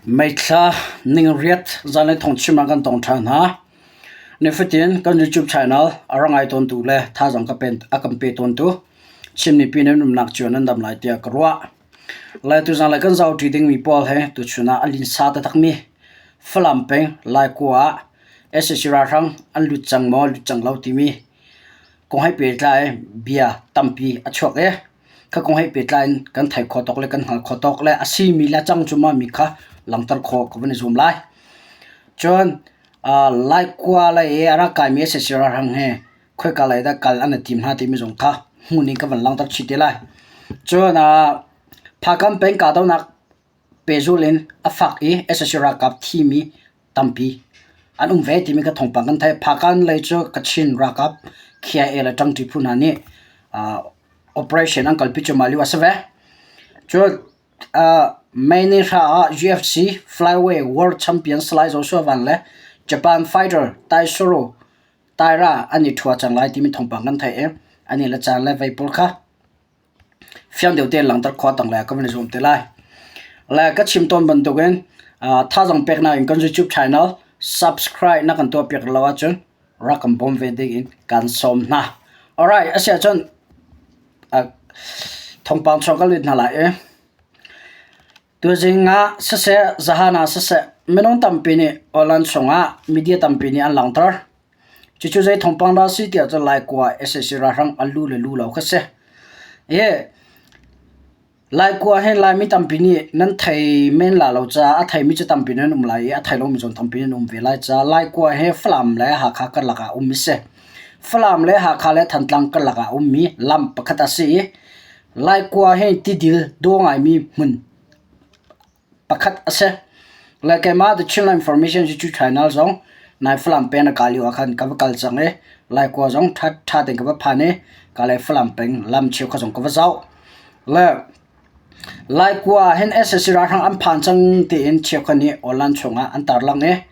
Meithla ningriat zanlei thawngchim ah kan tong ṭhan hna. Nifatin kan YouTube channel a ra ngai tawntu le thazaang ka pen a kan pe tawntu Chin mipi nan umnak cio nan dam lai tiah ka ruah. Le tuzanlei kan zohṭi dingmi pawl he tuchun ah a linsa taktakmi Falam peng Laikua ah sac ralhrang an lut cang maw lut cang lo timi kong he pehtlai bia tampi a chuak i kha kong he pehtlai in kan theih khawh tawk le kan hngalh khawh tawk le a simi le a cang cuahmah mi kha langhter khawh ka van i zuam lai. Cun Laikua lei i a rak kaimi sac ralhrang hi khoika lei dah kal an i tim hna timi zong kha hmun in ka van langhter chih te lai. Cun Phakam peng kahdohnak pehzulh in a fak i sac ralkap thimi tampi an um ve timi ka thawngpang kan theih. Phakam lei cu Kachin ralkap KIA le ṭangṭi phu hna nih operation an kalpi cuahmah lio a si ve. Cun May ni hra ah UFC Flyweight World Champion Salai Joshua Van le Japan fighter Taisuro Taira an i ṭhua cang lai timi thawngpang kan theih i an i le caan le vei pawl kha fiang deuh tein langhter khawh tanglei ah kan van i zuam te lai. Le ka chim tawn bantukin thazaang peknak in kan YouTube channel subscribe na kan tuahpiak lo ahcun rak kan bawm ve ding in kan sawm hna. Alright, a si ahcun thawngpang chuak kan lut hna lai i tuzing ah siseh zahan ah siseh minung tampi nih online chungah media tampi nih an langhter. Cucu zei thawngpang dah a si tiah cun Laikua sac ralhrang an lu le lu lo kha si. Hi Laikua hi Laimi tampi nih nan thei men la lo caah a theimi cu tampi nan um lai i a thei lomi zong tampi nan um ve lai caah Laikua hi Falam le Hakha karlak ah a ummi si. Falam le Hakha le Thantlang karlak ah a ummi lam pakhat a si i Laikua hi tidil daw ngaimi hmun pakhat a si. Le keimah The Chinland Information YouTube channel zong nai Falam peng na kal lio ah khan ka va kal cang i Laikua zong ṭha ṭha tein ka va phan i ka le Falam peng lam cheukhat zong ka va zoh. Le Laikua ah hin sac ralhrang an phan cang tiin cheukhat nih online chungah an tarlang i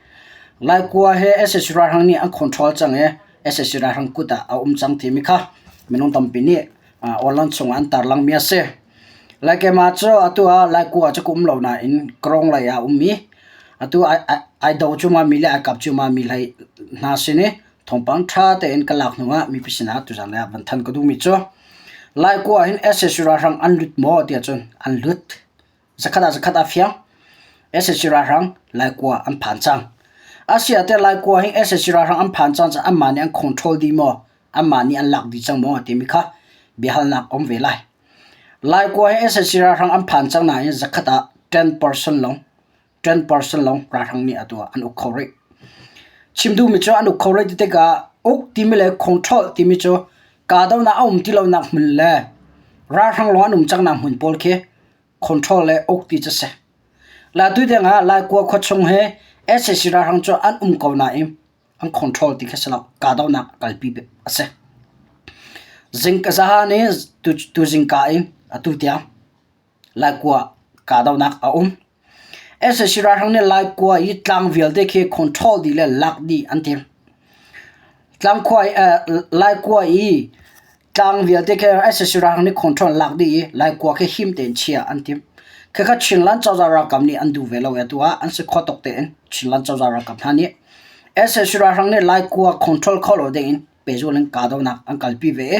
Laikua hi sac ralhrang nih an control cang i sac ralhrang kut ah a um cang timi kha minung tampi nih online chungah an tarlangmi a si. Laikema cu atu ah Laikua cu ka um lo nain Kawrong lei ah a um i atu ai do cuahmahmi le ai kap cuahmahmi hlei hna sin i thawngpang ṭha tein ka lak hnu ah mipi sinah tuzan lei ah van thanh ka duhmi cu Laikua hin sac ralhrang an lut maw tiah cun an lut. Zakhat ah zakhat aa fiang. sac ralhrang Laikua an phan cang. Asiah teh Laikua hi sac ralhrang an phan cang caah anmah nih an control dih maw? Anmah nih an lak dih cang maw timi kha biahalnak a um ve lai. Laikua hi sac ralhrang an phan cang nain zakhat ah 10% lawng 10% lawng ralhrang nih atu ah an uk kho rih. Chim duhmi cu an uk kho rih ti tikah uk timi le control timi cu kahdohnak a um ti lonak hmun le ralhrang lawng an um cangnak hmun pawl khi control le uk ti cu a si. La tu tiang ah Laikua khua chung hi sac ralhrang cu an um ko nain an control ti kha si lo kahdohnak kalpi a si. Zingka ni tu zingka in atu tiang Laikua kahdohnak a um. Sac ralhrang nih Laikua i tlang vialte khi control dih le lak dih an tim. Tlangkhua Laikua i Tlang vialte khi sac ralhrang nih control lak dih i Laikua khi him tein chia an timh. Khakha Chinland cozah ralkap nih an duh ve lo i atu ah an si kho tuk tein Chinland cozah ralkap hna nih sac ralhrang nih Laikua control kho lo ding in pehzulh in kahdohnak an kalpi ve i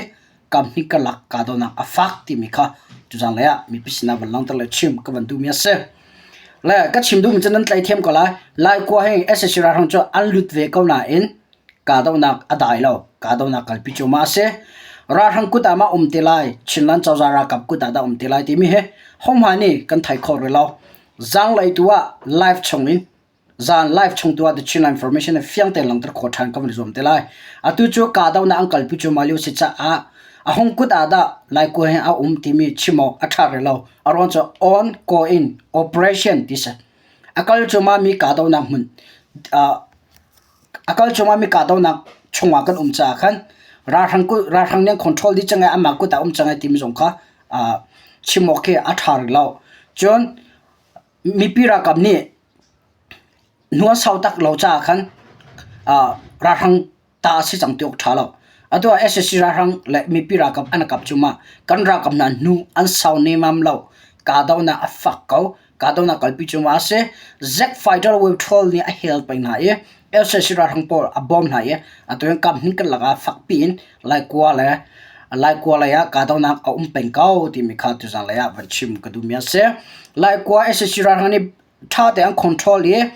kamhnih karlak kahdohnak a fak timi kha tuzan lei ah mipi sinah van langhter le chim ka van duhmi a si. Le ka chim duhmi cu nan tlaithiam ko lai. Laikua hi sac ralhrang cu an lut ve ko nain Kahdohnak a dai lo. Kahdohnak kalpi cuahmah a si. Ralhrang kut ah mah um te lai, Chinland cozah ralkap kut ah dah um te lai timi hi hohmanh nih kan thei kho rih lo. Zaanglei tu ah live chung in zan live chung tu ah The Chinland Information in fiang tein langhter khawh ṭhan kan van i zuam te lai. Atu cu kahdohnak an kalpi cuahmah lio si caah a hung kut ah dah Laikua hi a um timi chim awk a ṭha rih lo. A ruang cu ongoing operation ti si. A kal cuahmahmi kahdohnak hmun A kal cungah mi kahdohnak chungah kan um caah khan ralhrang ralhrang nih an control dih cang i anmah kut ah um cang ai timi zong kha chim awk khi a ṭha rih lo. Cun mipi ralkap nih hnu an sau tak lo caah khan ralhrang ta a si cang ti awk ṭha lo. Atu ah sac ralhrang le mipi ralkap an i kap cu ma kan ralkap hna hnu an sau nemam lo. Kahdohnak a fak ko. Kahdohnak kalpi cuahmah a si. Zack Fighter Wave 12 nih a hel peng hna i LCC ralhrang pawl a bawm hna i atu in kap hnih karlak ah fakpi in Laikua le Laikua lei ah kahdohnak a um peng ko timi kha tuzan lei ah van chim ka duhmi a si. Laikua SAC ralhrang nih ṭha tein an control i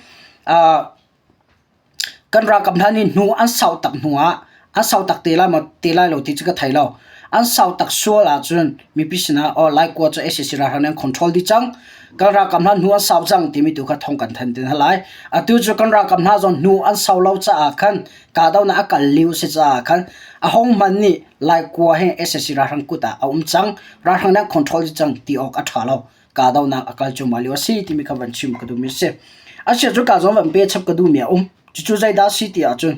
Kan ralkap hna nih hnu an sau tak hnuah an sau tak te lai maw te lai lo ti cu ka thei lo. An sau tak sual ahcun mipi sinah aw Laikua cu sac ralhrang nih an control dih cang. Kan ralkap hna hnu an sau cang timi tu kha thawng kan thanh te hna lai. Atu cu kan ralkap hna zong hnu an sau lo caah khan kahdohnak a kal lio a si caah khan a hong hmanh nih Laikua hi sac ralhrang kut ah a um cang. Ralhrang nih an control dih cang ti awk a ṭha lo. Kahdohnak a kal cuahmah lio a si timi kha van chim ka duhmi a si. Asiah cu ka zong van pe chap ka duhmi a um. Cucu zeidah a si ti ahcun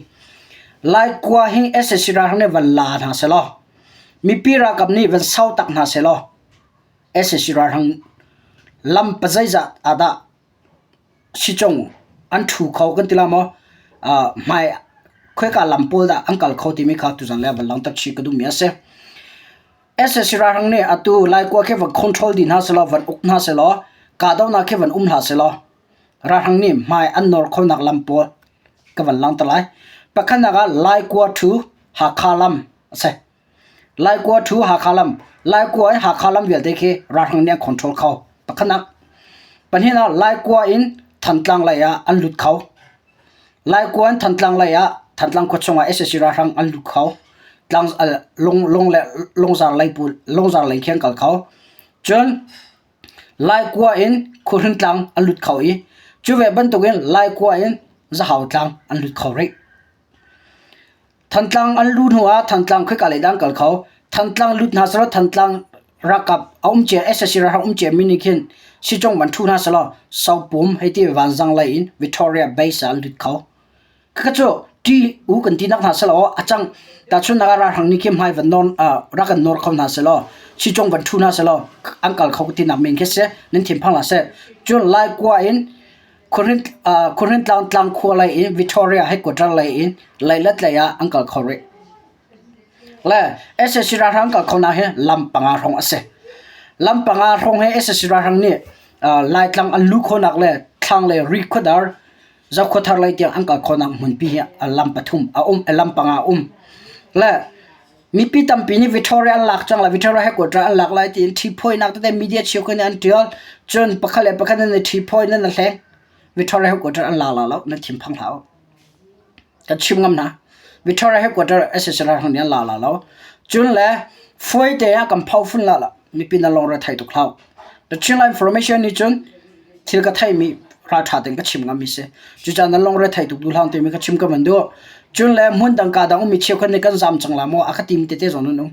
Laikua hi sac ralhrang nih van la hna sehlaw mipi ralkap nih van sau tak hna sehlaw sac ralhrang lam pazeizat ah dah sicung an ṭhu kho kan ti la maw? Hmai khoika lam pawl dah an kal kho timi kha tuzan le van langhter chih ka duhmi a si. Sac ralhrang nih atu Laikua khi van control dih hna sehlaw van uk hna sehlaw kahdohnak khi van um hlah sehlaw ralhrang nih hmai an nawr khonak lam pawl ka van langhter lai. Pakhatnak ah Laikua to Hakha lam a si. Laikua to Hakha lam. Laikua in Hakha lam vialte khi ralhrang nih an control kho. Pakhatnak. Pahnihnak Laikua in Thantlang lei ah an lut kho. Laikua in Thantlang lei ah Thantlang khua chungah sac ralhrang an lut kho. Tlang lung lung le lungzar lei pu lungzar lei khi an kal kho. Cun Laikua in Khuahring tlang an lut kho i cu ve bantukin Laikua in Zahau tlang an lut kho rih. Thantlang an luh hnuah Thantlang khoika lei dah an kal kho. Thantlang lut hna selaw Thantlang ralkap a um cia sac ralhrang um ciami nih khin Sicung van ṭhu hna selaw Sopum hei ti vanzang lei in Victoria Base ah an lut kho. Khakha cu ṭi u kan tinak hna selaw a cang tahchunhnak ah ralhrang nih khi hmai van nawn rak kan nawr kho hna selaw Sicung van ṭhu hna selaw an kal kho tinak men khi si nan thinphang hlah seh. Cun Laikua in Khuahrintlang tlangkhua lei in Victoria headquarter lei in leilet lei ah an kal kho rih. Le sac ralhrang kal khonak hi lam panga hrawng a si. Lam panga hrawng hi sac ralhrang nih Laitlang an luh khawhnak le thlang le Ri khuadar, Zokhua lei tiang an kal khawhnak hmunpi hi lam pathum a um, lam panga a um. Le mipi tampi nih Victoria an lak cang lai, Victoria headquarter an lak lai tiin ṭhiphawinak tete media cheukhat nih an ṭial. Cun pakhat le pakhat nan i ṭhiphawi nan i hleng. Victoria headquarter an la la lo, nan thinphang hlah u. Kan chim ngam hna. Victoria headquarter SSR hang nih an la la lo. Cun le fuai te ah kan pho fun la la mipi na lawng re thei tuk hlah. The Chinland Information nih cun thil ka theimi ralṭha tein ka chim ngammi si. Cucaah na lungre thei tuk duh hlah timi ka chim ka van duh. Cun le hmun dang ka dang ummi cheukhat nih kan zam cang la maw a ka timi tete zong nan um.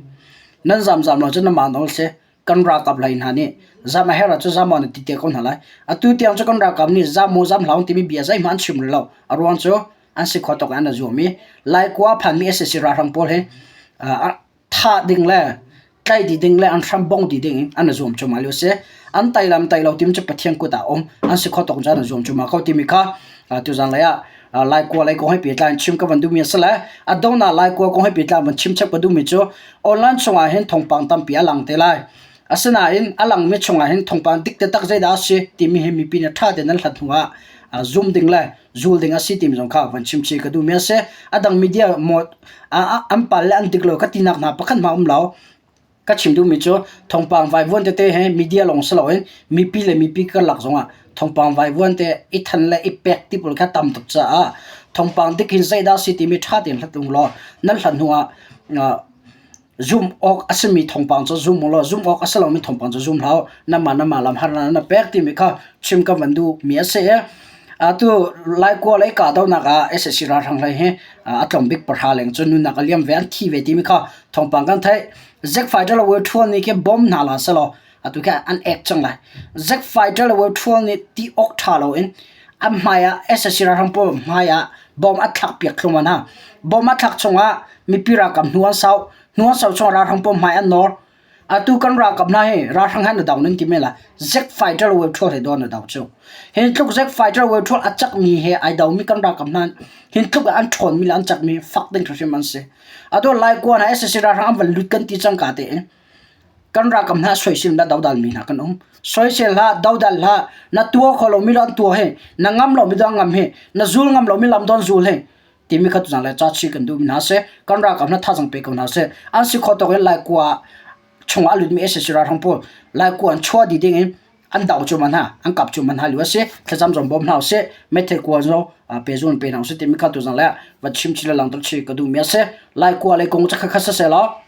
Nan zam zam lo cun nan mah nawl si. Kan ralkap lei hna nih zam a herh ahcun zam maw nan ti te ko hna lai. Atu tiang cu kan ralkap nih zam maw zam hlah timi bia zeihmanh an chim rih lo. A ruang cu an si khawh tawk in an i zuam i Laikua phanmi sac ralhrang pawl hi thah ding le tlaih dih ding le an hram bong dih ding in an i zuam cuahmah lio a si. An tai lam tai lo timi cu Pathian kut ah a um. An si kho tuk cun an zuam cuahmah ko timi kha tuzan lei ah Laikua lei kong he pehtlai in chim ka van duhmi a si le a donghnak Laikua kong he pehtlai van chim chap ka duhmi cu online chungah hin thawngpang tampi a lang te lai. Asinain a langmi chungah hin thawngpang dik taktak zeidah a si timi hi mipi nih ṭha tein an hlat hnuah zum ding le zul ding a si timi zong kha van chim chih ka duhmi a si. A dang media maw an pal le an dik lo ka tinak hna pakhat hmanh a um lo. Ka chim duhmi cu thawngpang vaivuan tete he media lawng si loin mipi le mipi karlak zongah thawngpang vaivuan te i than le i pek ti pawl kha tam tuk caah thawngpang dik hin zeidah a si timi ṭha tein hlat ung law nan hlat hnuah Zumh awk a simi thawngpang cu zum u law zumh awk a si lomi thawngpang cu zum hlah u. Nanmah nanmah lam harnak na pek timi kha chim ka van duhmi a si i atu Laikua lei kahdohnak ah sac ralhrang hlei hi a tlawm bik pahra leng cu nunnak a liam ve an thi ve timi kha thawngpang kan theih. Zack Fighter le Will Thuan nih khi bom hna la selaw atu khi an ek cang lai. Zack Fighter le Will Thuan nih ti awk ṭha loin an hmai ah sac ralhrang pawl hmai ah bom a thlak piak thluahmah hna. Bom a thlak chungah mipi ralkap hnu an sau. Hnu an sau chungah ralhrang pawl hmai an nawr. Atu kan ralkap hna hi ralhrang han na do nan ti men lai. Zack fighter wave thol he do na do cu. Hin tluk Zack fighter wave thol a cakmi he ai domi kan ralkap hna hin tluk an ṭhawnmi le an cakmi fak ding hrimhrim an si. Atu Laikua hna sac ralhrang an van lut kan ti cangka tein. Kan ralkap hna soisel na dodal mi hna kan um. Soisel hlah, dodal hlah, na tuah kho lomi lo an tuah hi, na ngam lomi do an ngam hi, na zul ngam lomi lam don zul hi timi kha tuzang le ca chi kan duh mi hna si. Kan ralkap hna thazang pe ko hna sih. An si kho tawk in Laikua chungah a lutmi sac ralhrang pawl Laikua an chuah dih ding in an do cu man hna, an kap cu man hna lio a si. Thlacam zong bawm hna usih. Meithal kua zong pe zun pe hna usih timi kha tuzang le va chim chi le langter chi ka duhmi a si. Laikua lei kong cu kha siseh law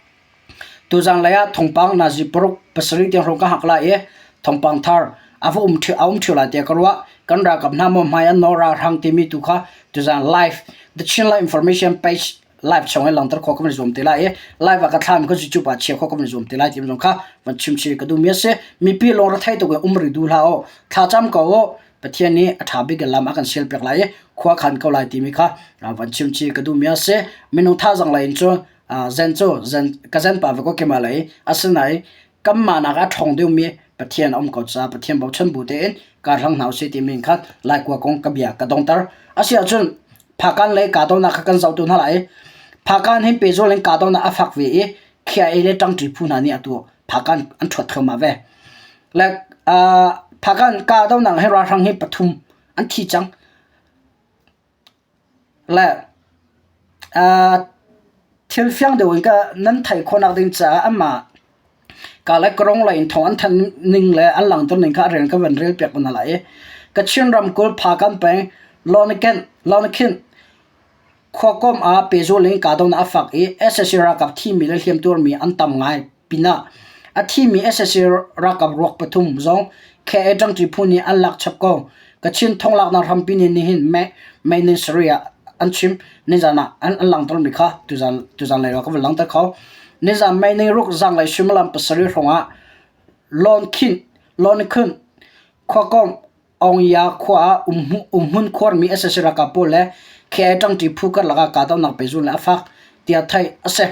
Tuzanlei ah thawngpang nazi paruk pasarih tiang hrawng ka hngak lai i thawngpang thar a va um ṭheo a um ṭheo lai tiah ka ruah. Kan ralkap hna maw hmai an nawr ralhrang timi tu kha tuzan live The Chinland Information page live chung i langhter khawh kan i zuam te lai i live ah ka thlam ka YouTube ah chia khawh kan i zuam te lai timi zong kha van chim chih ka duhmi a si. Mipi lungre thei tuk in um rih duh hlah u. Thlacam ko u. Pathian nih a ṭha bik in lam a kan sial piak lai i khua khan ko lai timi kha van chim chih ka duhmi a si. Minung thazaang lei in cun zen cu zen ka zen pa ve ko keimah lei asinain kanmah nak a ṭhawng deuhmi Pathian a um ko caah Pathian bochan bu tein kar hlang hna usih timi in khan Laikua kong ka bia ka dongter. Asi ahcun Phakan lei kahdohnak kha kan zoh tu hna lai. Phakan hi pehzul in kahdohnak a fak ve i KIA le ṭangṭi phu hna nih atu Phakan an ṭhuat thluahmah ve. Le Phakan kahdohnak hi ralhrang hi pathum an thi cang. Le thil fiang deuh in ka nan theih khawhnak ding caah amah ka le Karong lei in thawng an thanh ning le an langhter ning kha a rel ka van rel piak hna lai i Kachin ramkulh Phakan peng Lawnakhinh khuakomh ah pehzul in kahdohnak a fak i sac ralkap thimi le hliamtuarmi an tam ngai. Pinah a thimi sac ralkap ruak pathum zong KA ṭangṭi phu nih an lak chap ko. Kachin thonglaknak hrampi nih nihin May ni sarih ah an chim. Nizan ah an langhtermi kha tuzan tuzan lei ah ka van langhter kho. Nizan May ni ruk zanglei suimilam pasarih hrawngah Lawnkhin Lawnkhin khuakomh Aungya khua ah umhmun khuarmi sac ralkap pawl le KI ṭangṭi phu karlak ah kahdohnak pehzulh le a fak tiah theih a si.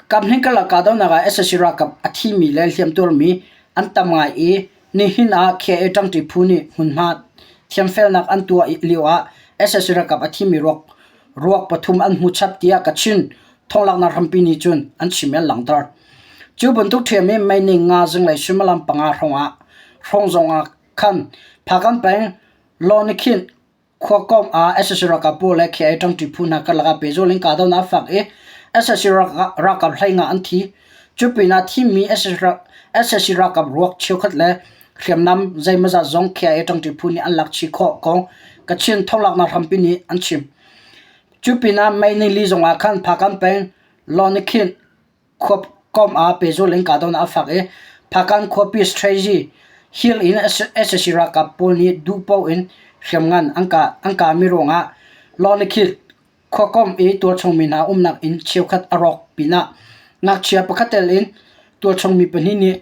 Kaphnih karlak kahdohnak ah sac ralkap a thimi le hliamtuarmi an tam ngai i nihin ah KIA ṭangṭi phu nih hmunhma thiamfelnak an tuah lio ah sac ralkap a thimi ruak ruak pathum an hmu chap tiah Kachin thonglaknak hrampi nih cun an chim i an langhter. Cu bantuk ṭhiam i mei ning nga zinglei suimilam panga hrawng ah hrawng zong ah khan Phakan peng Lawnikhinh khuakomh ah sac ralkap pawl le KIA ṭangṭi phu hna karlak ah pehzul in kahdohnak a fak i sac ralkap 15 an thi. Cu pinah thimmi sac ralkap ruak cheukhat le hriamnam zeimawzat zong KIA ṭangṭi phu nih an lak chih khawh kong Kachin thonglaknak hrampi nih an chim. Cu pinah May nili zong ah khan Phakan peng Lawnikhinh Khuakomh ah pehzulh in kahdohnak a fak i Phakan khuapi Strategy Hill in sac ralkap pawl nih duhpaoh in hriamngan an kahmi ruangah Lawnikhit khuakomh i tualchungmi hna umnak inn cheukhat a rawk pinah ngakchia pakhat tel in tualchungmi pahnih nih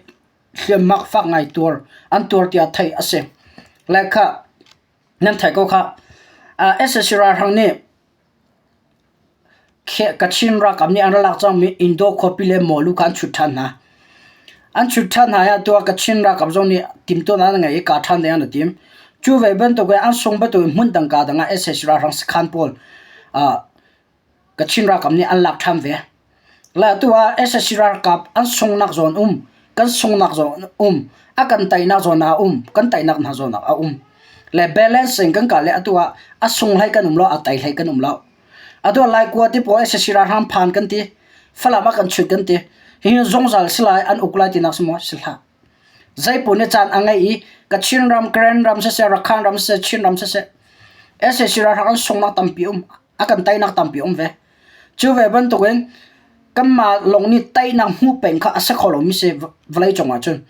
hliamhma fak ngai tuar an tuar tiah theih a si. Le khah nan theih ko khah. Sac ralhrang nih Kachin ralkap nih an ra lak cangmi Indo khuapi le Mawlu kha an chut ṭhan hna. An chut ṭhan hna i atu ah Kachin ralkap zong nih timhtuahnak an ngei i kah ṭhan ding an i tim. Cu ve bantuk in an sung bantuk in hmun dang kaa dang ah sac ralhrang sakhan pawl Kachin ralkap nih an lak ṭhan ve. Le atu ah sac ralkap an sunghnak zawn um, kan sunghnak zawn um, a kan teinak zawn ah a um, kan teinak hna zawn ah a um. Le balance in kan kah le atu ah a sung hlei kan um lo, a tei hlei kan um lo. Atu ah Laikua ti pawl sac ralhrang phan kan ti, Falam ah kan chut kan ti. Hihi zungzal si lai, an uk lai tinak si maw? Si hlah. Zeipaoh nih caan a ngeih i Kachin ram, Karen ram siseh, Rakhine ram siseh, Chin ram siseh, sac ralhrang an sunghnak tampi um. A kan teinak tampi um ve. Cu ve bantukin kanmah lawng nih teinak hmuh peng kha a si kho lomi si vawlei cung ahcun.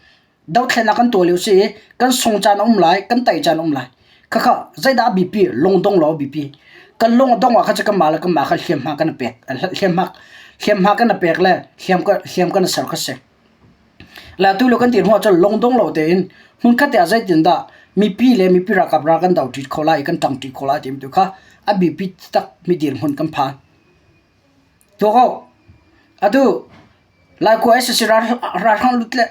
Dothlennak kan tuah lio si i kan sung caan a um lai, kan tei caan a um lai. Khakha zeidah a biapi? Lungdong law a biapi. Kan lung a dong ah khan cu kanmah le kanmah kha hliamhma kan i pek. Hliamhma hliamhma kan i pek le hliam hliam kan i ser kha si. Le atu lio kan ti hnu ahcun lungdong lo tein hmunkhat te ah zeitindah mipi le mipi ralkap ral kan doṭi kho lai i kan ṭangṭi kho lai timi tu kha a biapi taktak mi dirhmun kan phan. Tuak o. Atu Laikua sac ralhrang lut le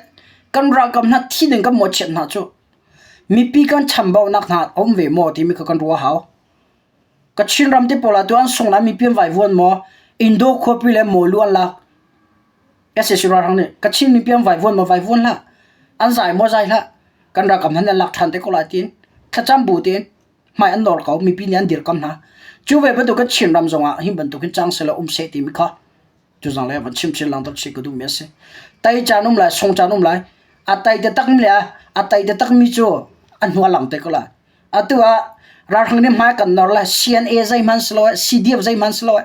kan ralkap hna thi ding kan mawhchiat hna cu mipi kan chambaunak hna a um ve maw timi kha kan ruah a hau. Kachin ram te pawl ah tu an sung lai mipi an vaivuan maw? Indo khuapi le Mawlu an lak. SAC ralhrang nih Kachin mipi an vaivuan maw vaivuan hlah, an zai maw zai hlah, kan ralkap hmanh an lak ṭhan te ko lai tiin thlacam bu tein hmai an nawr ko, mipi nih an dirkamh hna. Cu ve bantuk kan Chinram zongah hi bantuk hin cang sehlaw um seh timi kha tuzang le van chim chin langter chih ka duhmi a si. Tai caan um lai, sung caan um lai, a tai taktak mi le a tai taktak mi cu a hnu a lang te ko lai. Atu ah ralhrang nih hmai kan nawr lai, CNA zeihmanh si lo, CDF zeihmanh si lo,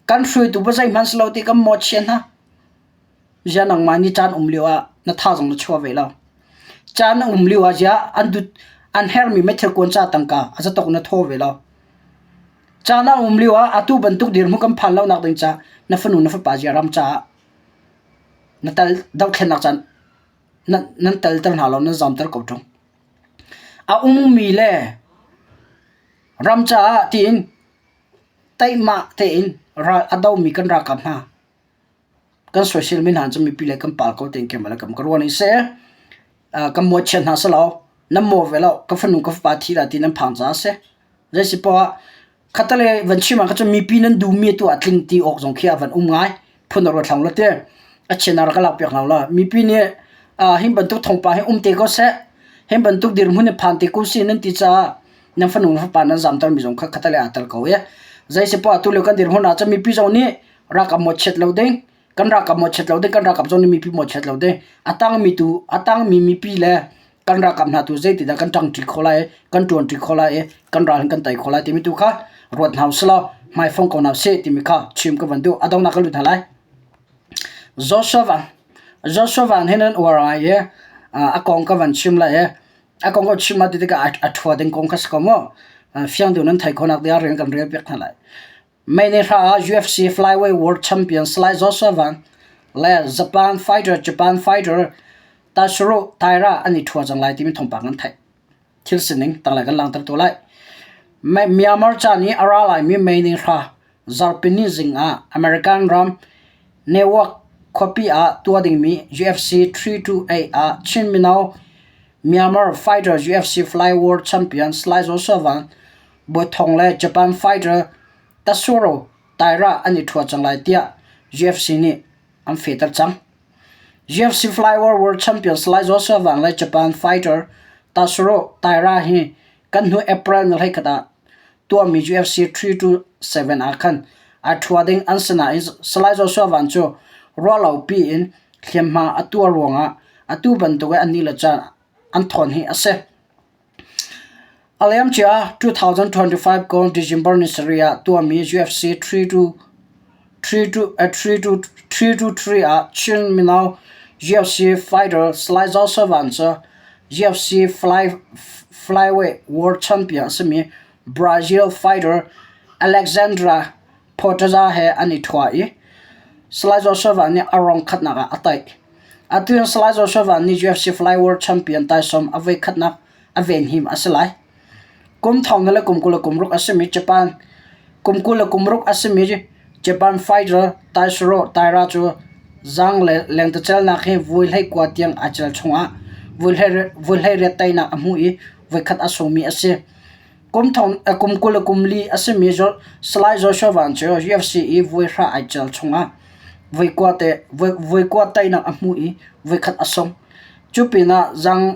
kan hruaitu pa zeihmanh si lo ti kan mawhchiat hna. Ziah nangmah nih caan um lio ah na thazaang na chuah ve lo. Caan a um lio ah ziah an dut an herhmi meithal kuan ca tangka a zatok na thaw ve lo. Caan a um lio ah atu bantuk dirhmun kan phan lo nak ding ca na fanu na fapa ziah ram caah na tal dohthlennak caan nan nan telter hna lo nan zamter ko ṭung. A ummi le ram caah tiin teihmah tein ral a domi kan ralkap hna kan soiselmi hna cu mipi le kan pal ko tiin keimah le kam ka ruah ning si. Kan muachiat hna si lo, nan maw ve lo, ka fanu ka fapa thi dah ti nan phang caah a si. Zeisi poah ah khattelei van chim ah khan mipi nan duhmi tu ah tling ti awk zong khi a van um ngai. Phun a ruat hlang lo ti. A chian ah rak ka lak piak hna la. Mipi nih hi bantuk thawngpang hi um te ko seh. Hi bantuk dirhmun hi phan te ko sih nan ti caah nan fanu nan fapa nan zamtermi zong kha khattelei aa tel ko i. Zeisi poah tulio kan dirhmun ah cun mipi zong nih ralkap mawhchiat lo ding, kan ralkap mawhchiat lo ding, kan ralkap zong nih mipi mawhchiat lo ding. A tangmi tu a tangmi mipi le kan ralkap hna tu zeitindah kan ṭangṭi khawh lai i kan ṭuanṭi khawh lai i kan ral hin kan tei khawh lai timi tu kha ruat hna usih law hmaifong ko hna usih timi kha chim ka van duh. A donghnak ka lut hna lai. Joshua Van Joshua Van hi nan uar ngai i a kong ka van chim lai i a kong ka chim ti tikah a ṭhua ding kong kha si ko mu. Fiang deuh nan theih khawhnak ding ah rian kan rel piak hna lai. May ni hra ah UFC Flyweight World Champion Sly Joshua Van le Japan fighter Japan fighter Tatsuro Taira an i ṭhua cang lai timi thawngpang an theih. Thil sining tanglei kan langhter tu lai. Myanmar ca nih a ra laimi May ni hra zarhpini zing ah American ram Newark khuapi ah tuah dingmi UFC 328 ah Chin mino Myanmar fighter UFC Flyweight World Champion Sly Joshua Van Bawi le Japan fighter Tatsuro Taira an i ṭhua cang lai tiah UFC nih an fehter cang. UFC Flyweight World Champion Sly Joshua Van le Japan fighter Tatsuro Taira hi kan hnu April ni 11 ah tuahmi UFC 327 ah khan aa ṭhua ding an si nain Sly Joshua Van cu ruahlopi in hliamhma a tuar ruangah atu bantuk in an ni le caan an thawn hi a si. A liamcia 2025 kum December ni sarih ah tuahmi UFC 3-3 ah Chin mino UFC fighter Sly Joshua Van cu UFC Flyweight World Champion a simi Brazil fighter Alexandre Pantoja he an i ṭhua i Sly Joshua Van nih a rong khatnak ah a taih. Atu in Sly Joshua Van nih UFC Flyweight Champion taisawm a voikhatnak a venhim a si lai. Kum thong le kum 26 a simi Japan kum 26 a simi Japan fighter Taisuro Taira cu zang le lengtecelnak hi vui 19 tiang aa cel chungah vui 18 teinak a hmu i voikhat a sungmi a si. Kum 24 a simi Salai Joshua Van cu UFC i voi hra ai cel chungah voi kua teinak a hmu i voikhat a sung. Cu pinah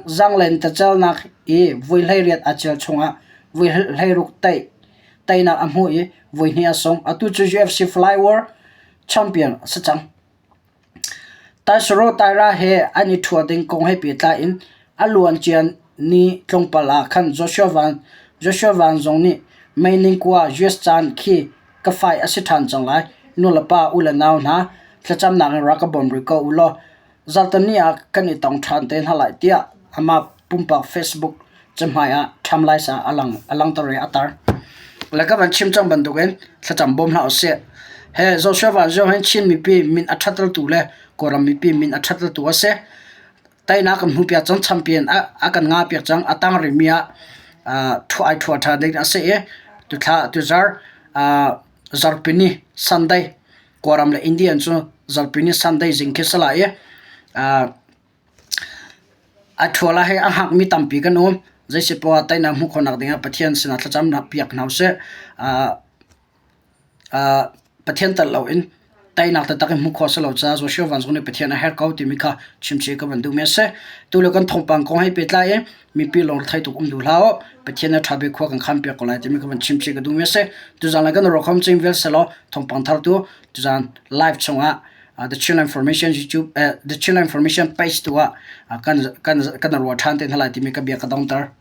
zaanglentacelnak i voi 18 aa cel chungah voi 16 teinak a hmu i voihnih a sung. Atu cu UFC Flyweight champion a si cang. Taisuro Taira he an i ṭhua ding kong he pehtlai in a luancia ni tlawmpal ah khan Joshua Van zong nih May ningkua US caan khi ka fai a si ṭhan cang lai. Nulepa u le nau hna thlacamnak in rak ka bawm rih ko u law zarhteni ah kan i tong ṭhan te hna lai tiah amah pumpak Facebook cahmai ah ṭham lai sa a langhter i a tar. Le ka van chim cang bantukin thlacam bawm hlah usih. He Joshua Van zong hin Chin mipi min a ṭhattertu le Kawlram mipi min a ṭhattertu a si. Teinak kan hmuh piak cang, champion a kan ngah piak cang. A tang rihmi ah ṭhua ai ṭhua ṭha ding a si i tuthla tuzar zarhpini Sunday Kawlram le Indian cu zarhpini Sunday zing khi si lai i A ṭhual ah hei a hngakmi tampi kan um. Zeisipoah ah teinak hmuh khawhnak dingah Pathian sinah thlacamnak piak hna usih. Pathian tel loin. Teinak taktak in hmuh khawh a si lo caah Joshua van zong nih Pathian a herh ko timi kha chimchih ka van duhmi a si. Tu le kan thawngpang kong he pehtlai i mipi lungre tuk um duh hlah u. Pathian a ṭha bik khua kan khanpiak ko lai timi ka van chimchih ka duhmi a si. Tuzaan le kan ruakham cing vial selaw thawngpang thar tu tuzaan live chungah The Chinland Information YouTube The Chinland Information page tu ah kan kan kan ruah ṭhan te hna lai timi ka bia ka dongter.